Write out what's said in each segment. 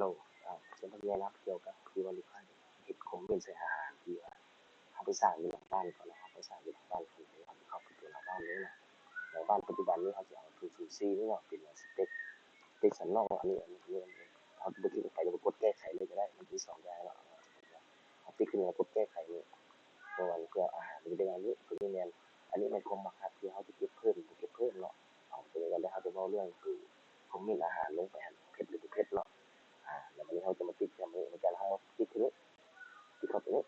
ອາ ເຊິ່ງເພິ່ນແນະນຳກ່ຽວກັບທີ່ວ່າລູກຄ້າເຮັດຄອມເມັນໃສ່ອາຫານທີ່ວ່າເຮົາໄປສ້າງຢູ່ຫຼັງບ້ານເຂົາເນາະ, ເຮົາໄປສ້າງຢູ່ຫຼັງບ້ານເຂົາ ເຮົາເຂົ້າໄປຕົວຫຼັງບ້ານເລີຍເນາະ. ແລ້ວບ້ານປັດຈຸບັນນີ້ເຮົາຊິເອົາສູນສູນສີ່ນີ້ເນາະ ເປັນສະເຕັກ ສະເຕັກສັນນອກເນາະ. ອັນນີ້ ອັນນີ້ ອັນນີ້ ເຮົາບໍ່ຄລິກໄປ ແລ້ວກໍກົດແກ້ໄຂເລີຍກໍໄດ້ ມັນມີສອງຢ່າງເນາະ. ເຮົາຄລິກຂຶ້ນແລ້ວກົດແກ້ໄຂນີ້ ເພື່ອ ເພື່ອອາຫານມັນຈະເປັນອັນນີ້ ຕົວນີ້ແມ່ນ ອັນນີ້ແມ່ນຄວາມມັກຮັກທີ່ເຮົາຈະເກັບເພີ່ມ ເກັບເພີ່ມເນາະ. ເອົາ ຕົວນີ້ກ່ອນ ແລ້ວເຮົາຈະເວົ້າເຜັດເລື່ອງຕົວຄອມເມັນອາຫານລົງໄປຫັ້ນ ເຜັດຫຼືບໍ່ເຜັດເນາະ. ອາ ແລ້ວບັດນີ້ເຮົາຈະມາຕິດ ຈະມາຕິດ ເຮົາມາຕິດທີ່ນີ້ ຕິດເຂົ້າຕົວນີ້.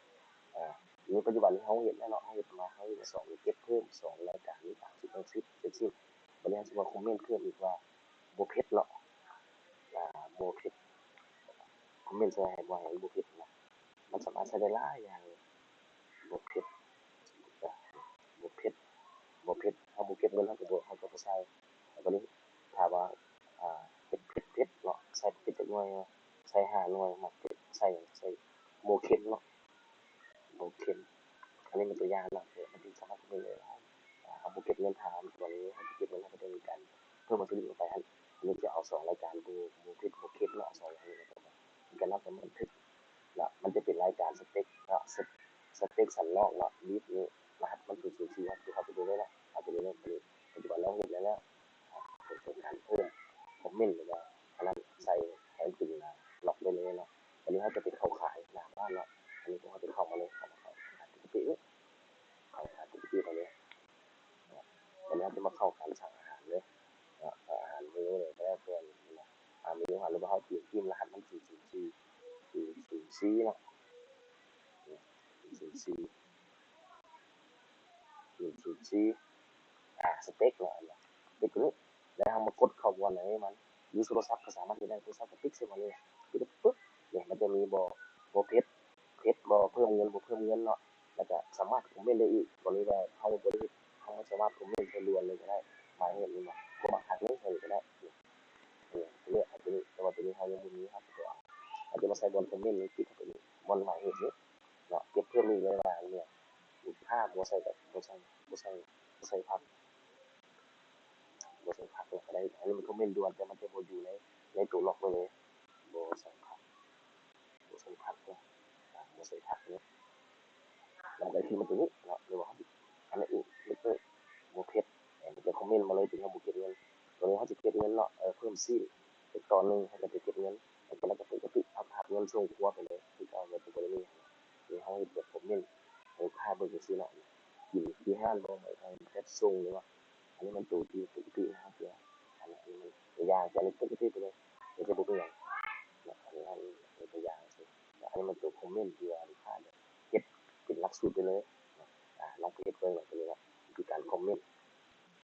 ອາ ໃນປັດຈຸບັນນີ້ເຮົາເຮັດແລ້ວເນາະ ເຮົາເຮັດມາ ເຮົາເຮັດສອງ ເກັບເພີ່ມສອງລາຍການ ມີສາມສິບ ຫົກສິບ ເຈັດສິບ. ບັດນີ້ເຮົາຊິມາຄອມເມັນເພີ່ມອີກວ່າ ບໍ່ເຜັດເນາະ ອາ ບໍ່ເຜັດ ຄອມເມັນໃສ່ໃຫ້ບໍ່ ໃຫ້ມັນບໍ່ເຜັດນະ. ມັນສາມາດໃຊ້ໄດ້ຫຼາຍຢ່າງເລີຍ ບໍ່ເຜັດ ບໍ່ເຜັດ ບໍ່ເຜັດ ເຮົາບໍ່ເກັບເງິນ ເຮົາກໍບໍ່ ເຮົາກໍບໍ່ໃສ່. ແລ້ວບັດນີ້ຖ້າວ່າ ອາ ເຜັດ ເຜັດ ເຜັດເນາະ ໃສ່ເຜັດຈັກໜ່ອຍ ໃສ່ຫ້າໜ່ວຍ ມັກເຜັດ ໃສ່ ໃສ່ບໍ່ເຄັມເນາະ ບໍ່ເຄັມ. ອັນນີ້ເປັນຕົວຢ່າງເນາະ ມັນສາມາດເປັນໄດ້ຫຼາຍ ອາ ເຮົາບໍ່ເກັບເງິນ ຖ້າເຮົາ ເຮົາບໍ່ເກັບເງິນ ເຮົາກໍຈະມີການເພີ່ມວັດຖຸດິບເຂົ້າໄປຫັ້ນ. ອັນນີ້ຈະເອົາສອງລາຍການ ບໍ່ ບໍ່ເຜັດ ບໍ່ເຄັມເນາະ ເອົາສອງຢ່າງນີ້ເຂົ້າໄປ ເປັນການນັບຈຳນວນທຶກ ລະມັນຈະເປັນລາຍການສະເຕັກເນາະ ສະ ສະເຕັກສັນນອກເນາະ ດິບນີ້ ລະຫັດມັນຄືສູນສີ່ ເຮົາຊິເຂົ້າໄປເບິ່ງເລີຍເນາະ. ເຮົາຈະໄດ້ເບິ່ງ ບັດນີ້ ປັດຈຸບັນເຮົາເຮັດແລ້ວ ເຮົາເຮັດການເພີ່ມຄອມເມັນ ຫຼືວ່າອັນນັ້ນໃສ່ໃຫ້ມັນເປັນນອກໄດ້ເລີຍເນາະ. ບັດນີ້ເຮົາຈະໄປເຂົ້າຂາຍໜ້າບ້ານເນາະ ອັນນີ້ພວກເຮົາຈະເຂົ້າມາເລີຍ ເຂົ້າມາເຂົ້າຂາຍປົກກະຕິເລີຍ ເຂົ້າຂາຍປົກກະຕິໄປເລີຍ. ບັດນີ້ເຮົາຈະມາເຂົ້າການສັ່ງອາຫານເລີຍເນາະ ອາຫານເມນູໃດກໍແລ້ວແຕ່ ອາ ເມນູອາຫານ ຫຼືວ່າເຮົາຈະພິມລະຫັດມັນສູນສູນສີ່ ສູນສູນສີ່ເນາະ ສູນສູນສີ່ ສູນສູນສີ່ ອາ ສະເຕັກເນາະ ສະເຕັກຕົວນີ້. ແລ້ວເຮົາມາກົດເຂົ້າບ່ອນໃນມັນ ຢູ່ໂທລະສັບກໍສາມາດເຮັດໄດ້ ໂທລະສັບກໍຕິກໃສ່ໝົດເລີຍ ຕິກປຶບ ນີ້ມັນຈະມີບໍ່ ບໍ່ເຜັດ ເຜັດບໍ່ ເພີ່ມເງິນບໍ່ເພີ່ມເງິນເນາະ. ແລ້ວກໍສາມາດຄອມເມັນໄດ້ອີກ ກໍເລີຍວ່າເຮົາບໍ່ໄດ້ ເຮົາສາມາດຄອມເມັນໃສ່ດ່ວນເລີຍກໍໄດ້ ໝາຍເຫດນີ້ ບໍ່ມັກຮັກນີ້ໃສ່ກໍໄດ້ ເລືອກເອົາຕົວນີ້. ແຕ່ວ່າຕົວນີ້ເຮົາຍັງບໍ່ມີ ເຮົາກໍບໍ່ເອົາ ເຮົາຈະມາໃສ່ບ່ອນຄອມເມັນນີ້ ຕິກເຂົ້າໄປນີ້ ບ່ອນໝາຍເຫດນີ້ເນາະ ເກັບເພີ່ມນີ້ເລີຍວ່າ ອັນນີ້ລູກຄ້າບໍ່ໃສ່ ບໍ່ໃສ່ ບໍ່ໃສ່ ບໍ່ໃສ່ຜັກ ບໍ່ໃສ່ຜັກກໍໄດ້. ອັນນີ້ມັນຄອມເມັນດ່ວນ ແຕ່ມັນຈະບໍ່ຢູ່ໃນ ໃນຕົວລັອກໄວ້ເລີຍ ບໍ່ໃສ່ຜັກ ບໍ່ໃສ່ຜັກເນາະ ອາ ບໍ່ໃສ່ຜັກເນາະ. ແລ້ວມັນກໍຂຶ້ນມາຕົວນີ້ເນາະ ຫຼືວ່າເຮົາ ອັນນີ້ອີກ ບໍ່ເຜັດ ມັນຈະຄອມເມັນມາເລີຍ ຕົວນີ້ເຮົາບໍ່ເກັບເງິນ ຕົວນີ້ເຮົາຈະເກັບເງິນເນາະ ເອີ ເພີ່ມຊີ້ນ ອີກຕອນໜຶ່ງເຮົາກໍຈະເກັບເງິນ ແລ້ວກໍເຮົາກໍປົກກະຕິ ເອົາຜັກເງິນສົ່ງຄົວໄປເລີຍ ຄືເກົ່າ ແລ້ວກໍບໍ່ໄດ້ມີຫຍັງ. ນີ້ເຮົາເຮັດແບບຄອມເມັນ ໃຫ້ລູກຄ້າເບິ່ງຊື່ໆເນາະ ກິນທີ່ຮ້ານບໍ່ ແບບສົ່ງ ຫຼືວ່າ ອັນນີ້ມັນໂຕທີ່ປົກກະຕິເນາະ ເພື່ອ ອັນນີ້ມັນຕົວຢ່າງ ອັນນີ້ປົກກະຕິໄປເລີຍ ມັນຈະບໍ່ມີຫຍັງເນາະ. ອັນນີ້ເປັນຕົວຢ່າງຊື່ ອັນນີ້ມັນຕົວຄອມເມັນທີ່ວ່າລູກຄ້າເຮັດເປັນຫຼັກສູດໄປເລີຍເນາະ. ອາ ລອງໄປເຮັດເບິ່ງເນາະ ຕົວນີ້ເນາະ ວິທີການຄອມເມັນ